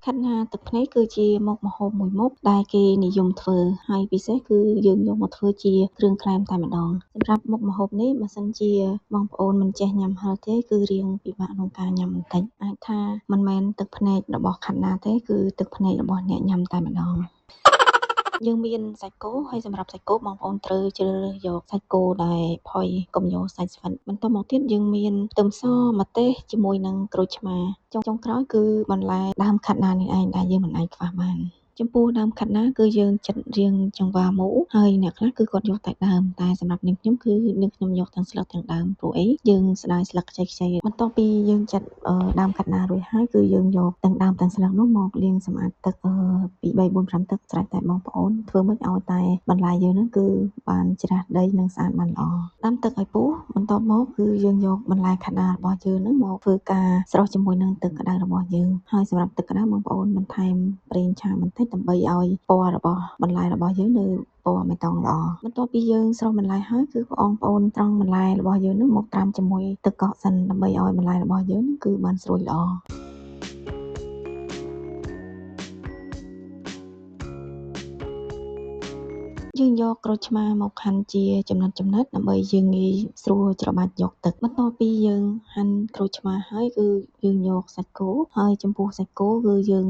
ខាត់ណាទឹកភ្នែកគឺជាមុខម្ហូបមួយមុខដែលគេនិយមធ្វើហើយពិសេសគឺយើងយកមកធ្វើជាគ្រឿងក្លែមតែម្ដងសម្រាប់មុខម្ហូបនេះបើសិនជាបងប្អូនមិនចេះញ៉ាំហឹរទេគឺរៀងពិបាកក្នុងការញ៉ាំបន្តិចអាចថាមិនមែនទឹកភ្នែករបស់ខាត់ណាទេគឺទឹកភ្នែករបស់អ្នកញ៉ាំតែម្ដងយើងមានសាច់គោហើយសម្រាប់សាច់គោបងប្អូនត្រូវជ្រើសរើសយកសាច់គោដែលផុយកុំយកសាច់ស្វិតបន្តមកទៀតយើងមានខ្ទឹមសម្ទេសជាមួយនឹងក្រូចឆ្មាចុងក្រោយគឺបន្លែដើមខាត់ណានេះឯងដែលយើងមិនអាចខ្វះបានចំពោះដើមខាត់ណាគឺយើងចិតរៀងចង្វាមូលហើយអ្នកខ្លះគឺគាត់យកតែដើមតែសម្រាប់នាងខ្ញុំគឺនាងខ្ញុំយកទាំងស្លឹកទាំងដើមព្រោះអីយើងស្ដាយស្លឹកខ្ចីៗបន្ទាប់ពីយើងចិតដើមខាត់ណារួចហើយគឺយើងយកទាំងដើមទាំងស្លឹកនោះមកលាងសម្អាតទឹក2 3 4 5ទឹកស្រេចតែបងប្អូនធ្វើម៉េចឲ្យតែបន្លែយើងហ្នឹងគឺបានច្រាសដីនិងស្អាតបានល្អដាំទឹកឲ្យពុះបន្ទាប់មកគឺយើងយកបន្លែខាត់ណារបស់យើងហ្នឹងមកធ្វើការស្រុះជាមួយនឹងទឹកក្តៅរបស់យើងហើយសម្រាប់ទឹកក្តៅបងប្អូនបន្ថែមប្រេងឆាបន្តិចដើម្បីឲ្យពណ៌របស់បន្លែរបស់យើងនៅពណ៌បៃតងល្អបន្ទាប់ពីយើងស្រុះបន្លែហើយគឺបងប្អូនត្រង់បន្លែរបស់យើងនឹងមកត្រាំជាមួយទឹកកកសិនដើម្បីឲ្យបន្លែរបស់យើងនឹងគឺបានស្រួយល្អយើងយកក្រូចឆ្មាមកហាន់ជាចំណិតៗដើម្បីយើងងាយស្រួលច្របាច់យកទឹកបន្ទាប់ពីយើងហាន់ក្រូចឆ្មាហើយគឺយើងយកសាច់គោហើយចំពោះសាច់គោគឺយើង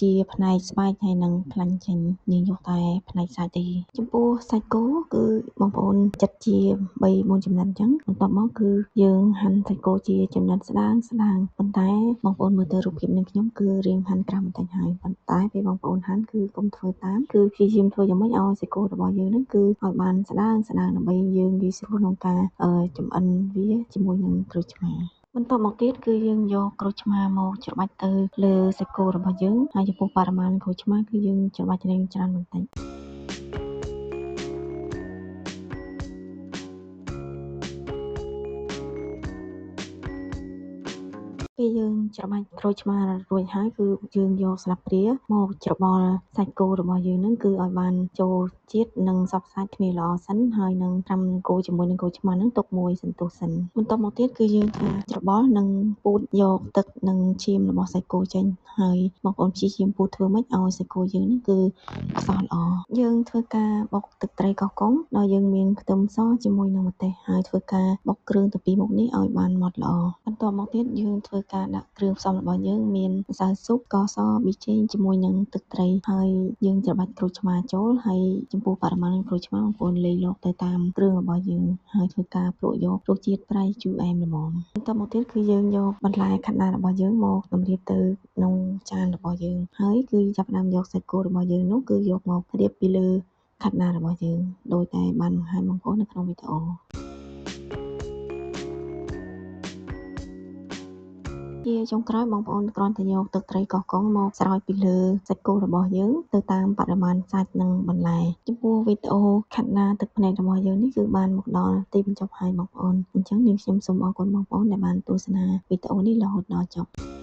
ជាផ្នែកស្បែកហើយនិងខ្លាញ់ចេញយើងយកតែផ្នែកសាច់ទេចំពោះសាច់គោគឺបងប្អូនចិតជា3 4ចំណិតអញ្ចឹងបន្ទាប់មកគឺយើងហាន់សាច់គោជាចំណិតស្ដើងៗប៉ុន្តែបងប្អូនមើលទៅរូបភាពនឹងខ្ញុំគឺរៀងហាន់ក្រាស់បន្តិចហើយប៉ុន្តែពេលបងប្អូនហាន់គឺកុំធ្វើតាមគឺព្យាយាមធ្វើយ៉ាងម៉េចឲ្យសាច់គោរបស់យើងហ្នឹងគឺឲ្យបានស្ដើងៗដើម្បីយើងងាយស្រួលក្នុងការចម្អិនវាជាមួយនឹងក្រូចឆ្មាបន្ទាប់មកទៀតគឺយើងយកក្រូចឆ្មាមកច្របាច់ទៅលើសាច់គោរបស់យើងហើយចំពោះបរិមាណក្រូចឆ្មាគឺយើងច្របាច់រៀងច្រើនបន្តិចពេលយើងច្របាច់ក្រូចឆ្មារួចហើយគឺយើងយកស្លាបព្រាមកច្របល់សាច់គោរបស់យើងហ្នឹងគឺឲ្យបានចូលជាតិនិងសព្វសាច់គ្នាល្អសិនហើយនឹងត្រាំគោជាមួយនឹងក្រូចឆ្មាហ្នឹងទុកមួយសន្ទុះសិនបន្ទាប់មកទៀតគឺយើងធ្វើច្របល់និងពូតយកទឹកនិងឈាមរបស់សាច់គោចេញហើយបងប្អូនព្យាយាមពូតធ្វើម៉េចឲ្យសាច់គោយើងហ្នឹងគឺខ្សោះល្អយើងធ្វើការបុកទឹកត្រីកោះកុងដោយយើងមានខ្ទឹមសជាមួយនឹងម្ទេសហើយធ្វើការបុកគ្រឿងទាំងពីរមុខនេះឲ្យបានម៉ត់ល្អបន្ទាប់មកទៀតយើងធ្វើការដាក់គ្រឿងផ្សំរបស់យើងមានម្សៅស៊ុបស្ករសប៊ីចេងជាមួយនឹងទឹកត្រីហើយយើងច្របាច់ក្រូចឆ្មាចូលហើយចំពោះបរិមាណក្រូចឆ្មាបងប្អូនលាយឡកទៅតាមគ្រឿងរបស់យើងហើយធ្វើការភ្លក់យករសជាតិប្រៃជូរអែមល្មមបន្ទាប់មកទៀតគឺយើងយកបន្លែខាត់ណារបស់យើងមកតម្រៀបទៅក្នុងចានរបស់យើងហើយគឺចាប់ផ្ដើមយកសាច់គោរបស់យើងនោះគឺយកមករៀបពីលើខាត់ណារបស់យើងដោយតែបានបង្ហាញបងប្អូននៅក្នុងវីដេអូជាចុងក្រោយបងប្អូនគ្រាន់តែយកទឹកត្រីកោះកុងមកស្រោចពីលើសាច់គោរបស់យើងទៅតាមបរិមាណសាច់និងបន្លែចំពោះវីដេអូខាត់ណាទឹកភ្នែករបស់យើងនេះគឺបានមកដល់ទីបញ្ចប់ហើយបងប្អូនអញ្ចឹងនាងខ្ញុំសូមអរគុណបងប្អូនដែលបានទស្សនាវីដេអូនេះរហូតដល់ចប់